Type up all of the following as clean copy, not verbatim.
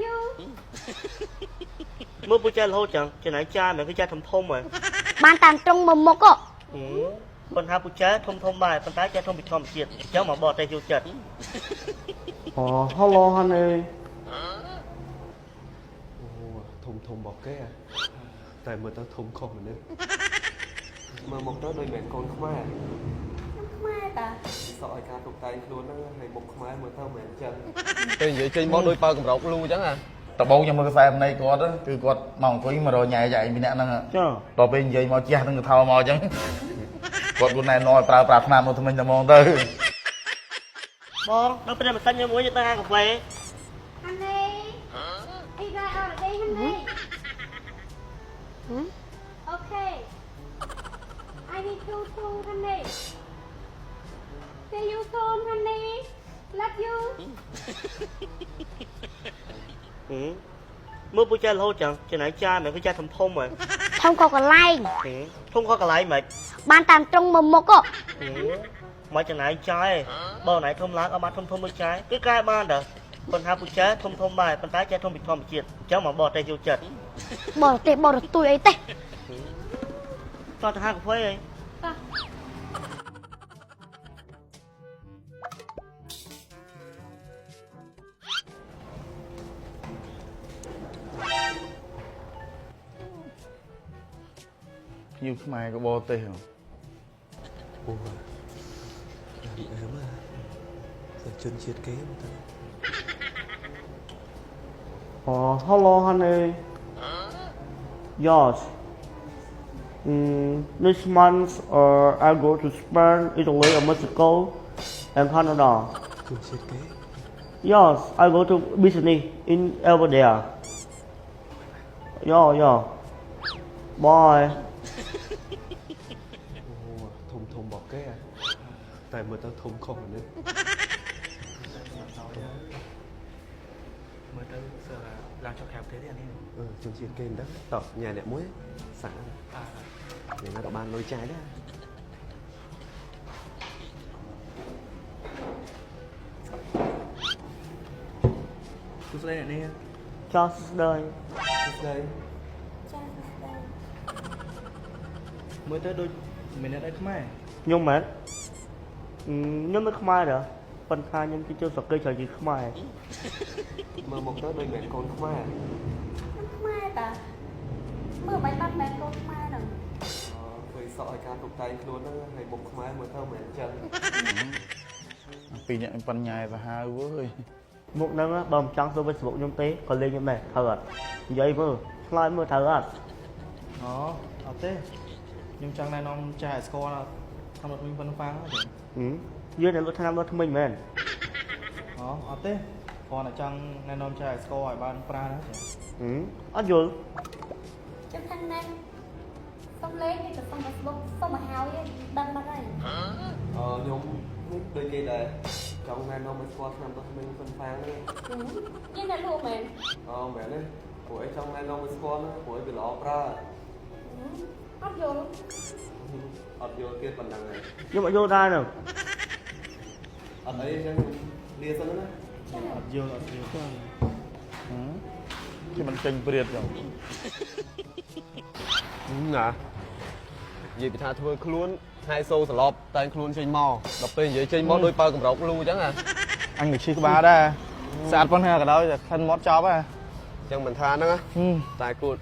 you. មើលពូចែរហូតចឹងចំណែកចាមិនគឺចាធំធំហ៎ បានតាមត្រង់មើលមុខហ៎ ប៉ុន្តែពូចែធំធំដែរប៉ុន្តែចែធំពីធម្មជាតិអញ្ចឹងមកបរទេសយកចិត្ត អូ Hello, honey. អូធំធំរបស់គេតែមើលទៅធំខុសមនុស្សមើលមកទៅដូចមិនមែនកូនខ្មែរ ខ្មែរតា សក់ឲ្យការតុបតែងខ្លួនហ្នឹងហើយមុខខ្មែរមើលទៅមិនមែនចឹង ពេលនិយាយចេញមកដូចបើកម្រោកលូអញ្ចឹងអា ដំបូងខ្ញុំមើលខ្សែភ្នែកគាត់គឺគាត់មកអង្គុយមករញ៉ែចែឯងពីអ្នកហ្នឹង ចា ដល់ពេលនិយាយមកជះនឹងកថោមកអញ្ចឹងគាត់ខ្លួនណែនាំឲ្យប្រើប្រាស់ថ្នាំមកថ្មិញតែហ្មងទៅ បងដល់ពេលមិនសាច់ញ៉ាំមួយទៅហាងកាហ្វេ Honey, are you guys already, honey? Okay, I need to too, honey. See you soon, honey. Love you. មើលពូចែរហូតចឹងចំណែកចាមិនគឺចាធំធំហ៎ ធំខុសកន្លែង ធំខុសកន្លែងមិន បានតាមត្រង់មើលមុខហ៎ មកចំណែកចាយបើណៃធំឡើងអត់បានធំធំដូចចាយគឺកែបានតើប៉ុន្តែពូចែធំធំដែរប៉ុន្តែចែធំពីធម្មជាតិអញ្ចឹងមកបរទេសយកចិត្ត បរទេសបរទួយអីទេ តោះទៅហាងកាហ្វេអី តោះ ភ្ញៀវខ្មែរក៏បរទេសហ៎ អូអាអាមកតែជនជាតិគេមើលទៅ អូ Hello, honey. Yes. This month I go to Spain, Italy and Mexico and Canada. ជនជាតិគេ Yes, I go to business in over there. Yeah, yeah. Bye. អូធំធំរបស់គេតែមើលទៅធំខុសមនុស្ស មើលទៅសើឡើងចុះក្រៅប្រទេសទេអានេះ អឺជនជាតិគេមិនដឹងតោះញ៉ែអ្នកមួយសាយ៉ាងណាក៏បានលុយចាយដែរ សួស្តីអ្នកនេះ ចោះស្ដី សួស្តី ចាសួស្តី មើលទៅដូចមិនអ្នកដែរខ្មែរ ខ្ញុំមែនខ្ញុំនៅខ្មែរតើប៉ុន្តែខ្ញុំជិះចូលស្រុកគេច្រើនជាងខ្មែរ មើលមកទៅដូចមិនមែនកូនខ្មែរ ខ្ញុំខ្មែរតាមើលមិនបាត់មែនកូនខ្មែរហ្នឹង អឺឃើញសក់ឲ្យការតុបតែងខ្លួនហ្នឹងហើយមុខខ្មែរមើលទៅមិនមែនចឹង ពីរអ្នកប៉ិនញ៉ែសាហាវវើយ មុខហ្នឹងបើមិនចង់សួរ Facebook ខ្ញុំទេក៏លេងខ្ញុំដែរត្រូវអត់និយាយមើលឆ្លើយមើលត្រូវអត់ អូអត់ទេខ្ញុំចង់ណែនាំចាស់ឲ្យស្គាល់តាមរត់វិញប៉ុណ្ណឹងហ្វាងហ្នឹង ហឹមយើងនៅលក់ថ្នាំលក់ថ្មិញមែន អូអត់ទេគ្រាន់តែចង់ណែនាំចាស់ឲ្យស្គាល់ឲ្យបានប្រើហ្នឹងចា ហឹមអត់យល់ ចាំខាងនេះសុំលេខនេះក៏សុំ Facebook សុំមកហើយឯងដឹងបាត់ហើយ អឺខ្ញុំនេះដូចគេដែរចង់ណែនាំឲ្យស្គាល់ឆ្នាំទៅថ្មីហ្វិនហ្វាងហ្នឹង យើងអ្នកលក់មែន អូមែនទេព្រោះអីចង់ណែនាំឲ្យស្គាល់ហ្នឹងព្រោះអីវាល្អប្រើ អត់យល់ អត់យល់ទៀតប៉ុណ្ណឹងហើយ ខ្ញុំអត់យល់ដែរហ្នឹង អត់អីចឹងលាសិនណា អត់យល់អត់យល់ គេមិនចេញព្រាតចឹង ណានិយាយពីថាធ្វើខ្លួនហើយសូសន្លប់តែងខ្លួនចេញមកដល់ពេលនិយាយចេញមកដូចបើកម្រោកលូអញ្ចឹងអា អញក៏ឈឺក្បាលដែរស្អាតប៉ុណ្ណាក៏ដោយតែខិនមាត់ចប់ហ่ะ អញ្ចឹងមិនថាហ្នឹងណាតែគួត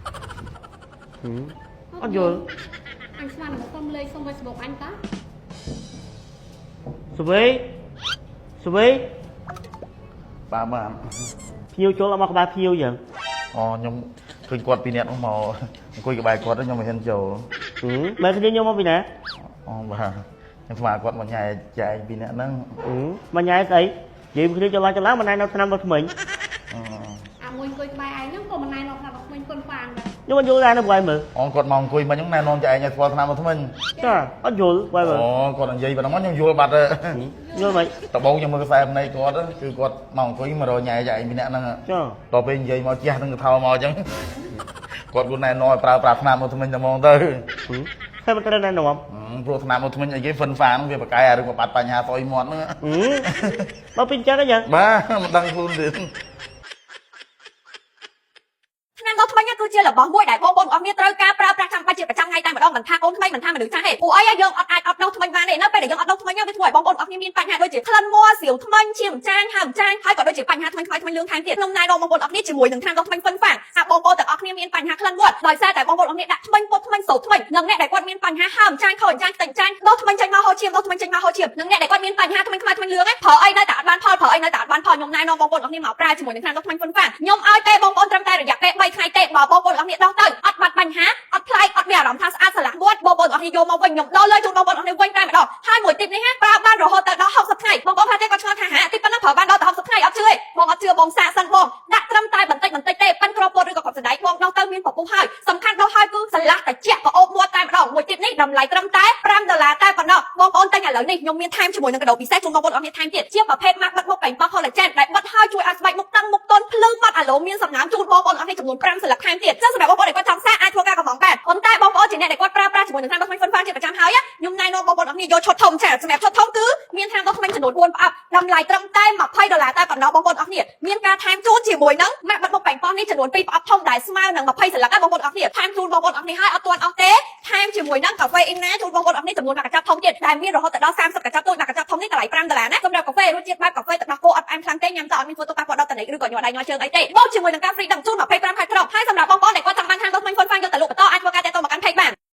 អត់យល់ អញស្មានមកសុំលេខសុំ Facebook អញតា ស្វីស្វី បាទបាទ ភ្ញៀវចូលអត់មកក្បែរភ្ញៀវយ៉ាង អូខ្ញុំឃើញគាត់ពីរអ្នកហ្នឹងមកអង្គុយក្បែរគាត់ខ្ញុំមិនហ៊ានចូល ហឹមមែនគ្នាខ្ញុំមកពីណា អូបាទខ្ញុំស្មានគាត់មកញ៉ែចែកពីរអ្នកហ្នឹង ហឹមមកញ៉ែស្អីនិយាយគ្នាចូលឡើងចូលឡើងមិនណែនៅថ្នាំលក់ថ្មិញ អូ អាមួយអង្គុយក្បែរឯងហ្នឹងក៏មិនណែនាំថាដល់ក្មេងប៉ុនហ្វាងដែរ ខ្ញុំអត់យល់ដែរនៅបែរមើល អូគាត់មកអង្គុយមិញហ្នឹងណែនាំចែកឲ្យស្គាល់ថ្នាំមកថ្មិញ ចាអត់យល់បែរមើល អូគាត់និយាយប៉ុណ្ណឹងមកខ្ញុំយល់បាត់ហើយ យល់មិន ដំបូងខ្ញុំមើលខ្សែភ្នែកគាត់គឺគាត់មកអង្គុយមករញ៉ែចែកពីអ្នកហ្នឹង ចា ដល់ពេលនិយាយមកជះនឹងកថោមកអញ្ចឹងគាត់ខ្លួនណែនាំឲ្យប្រើប្រាស់ថ្នាំមកថ្មិញតែហ្មងទៅ ហឹមតែមិនត្រូវណែនាំ ព្រោះថ្នាំមកថ្មិញអីគេហ្វិនហ្វាងវាបកកែអារឿងបាត់បញ្ហាស្អុយមាត់ហ្នឹង ហឹមមកពីអញ្ចឹងហ៎យ៉ាង បាទមិនដឹងខ្លួនទៀត របស់មួយដែលបងប្អូនអស់គ្នាត្រូវការប្រើប្រាស់ចាំបាច់ជាប្រចាំថ្ងៃតែម្ដងមិនថាកូនក្មេងមិនថាមនុស្សចាស់ទេពួកអីយើងអត់អាចអត់ដុសធ្មេញបានទេនៅពេលដែលយើងអត់ដុសធ្មេញវាធ្វើឲ្យបងប្អូនអស់គ្នាមានបញ្ហាដូចជាក្លិនមាត់សៀវធ្មេញឈាមចាញហើមចាញហើយក៏ដូចជាបញ្ហាធ្មេញខ្មៅធ្មេញលឿងថែមទៀតខ្ញុំណែនាំបងប្អូនអស់គ្នាជាមួយនឹងថ្នាំដុសធ្មេញហ្វិនហ្វាងហាក់បងប្អូនទាំងអស់គ្នាមានបញ្ហាក្លិនមាត់ដោយសារតែបងប្អូនអស់គ្នាដាក់ធ្មេញពុតធ្មេញសោតធ្មេញនិងអ្នកដែលគាត់មានបញ្ហាហើមចាញខូចចាញខ្ទេចចាញដុសធ្មេញចេញមកហូរឈាមដុសធ្មេញចេញមកហូរឈាមនិងអ្នកដែលគាត់មានបញ្ហាធ្មេញខ្មៅធ្មេញលឿងប្រើអីនៅតែអត់បានផលប្រើអីនៅតែអត់បានផលខ្ញុំណែនាំបងប្អូនអស់គ្នាមកប្រើជាមួយនឹងថ្នាំដុសធ្មេញហ្វិនហ្វាងខ្ញុំឲ្យពេលបងប្អូនត្រឹមតែរយៈពេល3ថ្ងៃទេបើបងប្អូនអស់គ្នាដោះទៅអត់បាត់បញ្ហាអត់ប្លែកអត់មានអារម្មណ៍ថាស្អាតស្រឡះមាត់បងប្អូនអស់គ្នាយកមកវិញខ្ញុំដោះលើជូនបងប្អូនអស់គ្នាវិញតែម្ដងហើយមួយទីបនេះហាប្រើបានរហូតទៅដល់60ថ្ងៃបងប្អូនថាទេគាត់ឆ្ងល់ថាហាទីប៉ុណ្ណឹងប្រើបានដល់ទៅ60ថ្ងៃអត់ជឿទេបងអត់ជឿបងសាកសិនបងដាក់ត្រឹមតែបន្តិចបន្តិចទេប៉ិនគ្រាប់ពោតឬក៏គ្រាប់សណ្ដែកបងដោះទៅមានពពុះហើយសំខាន់ដោះហើយគឺស្រឡះតិចក៏អូបមាត់តែម្ដងមួយទីបនេះតម្លៃត្រឹមតែ5ដុល្លារតែប៉ុណ្ណោះបងប្អូនទិញឥឡូវនេះខ្ញុំមានថែមជាមួយនឹងកាដូពិសេសជូនបងប្អូនអស់គ្នាថែមទៀតជាប្រភេទម៉ាស់បិទមុខប៉េងប៉ោះ collagen ដែលបិទហើយជួយឲ្យស្បែកមុខតឹងមុខទន់ភ្លឺម៉ត់អាឡូមានសំណើមជូនបងប្អូនអស់គ្នាចំនួន5សន្លឹកថែមទៀតចឹងសម្រាប់បងប្អូនដែលគាត់ចង់សាកអាចធ្វើការកំងបានប៉ុន្តែបងប្អូនជាអ្នកដែលគាត់ប្រើប្រាស់ជាមួយនឹងថ្នាំដុសធ្មេញហ្វិនហ្វាងជាប្រចាំហើយខ្ញុំណែនាំបងប្អូនអស់គ្នាយកឈុតធំចាសម្រាប់ឈុតធំគឺមានថ្នាំដុសធ្មេញចំនួន4ប្រអប់តម្លៃត្រឹមតែ20ដុល្លារតែប៉ុណ្ណោះបងប្អូនអស់គ្នាមានការថែមជូនជាមួយនឹងម៉ាក់បិទមុខប៉េងប៉ោះនេះចំនួន2ប្រអប់ធំដែលស្មើនឹង20សន្លឹកបងប្អូនអស់គ្នាថែមជូនបងប្អូនអស់គ្នាហើយអត់ទាន់អស់ទេថែមជាមួយនឹងកាហ្វេអ៊ីណាជូនបងប្អូនអស់គ្នាចំនួនមួយកញ្ចប់ធំទៀតដែលមានរហូតដល់30កញ្ចប់តូចមួយកញ្ចប់ធំនេះតម្លៃ5ដុល្លារណាសម្រាប់កាហ្វេរសជាតិបែបកាហ្វេទឹកដោះគោអត់ផ្អែមខ្លាំងទេញ៉ាំទៅអត់មានធ្វើទុក្ខប៉ះពាល់ដល់តនិកឬក៏ញ័រដៃញ័រជើងអីទេបូកជាមួយនឹងការ free ដឹងជូន25ខែក្រុងហើយសម្រាប់បងប្អូនដែលគាត់ចង់បានថ្នាំដុសធ្មេញហ្វិនហ្វាងយកទៅលក់បន្តអាចធ្វើការតាក់ទងមកកាន់ page បាន។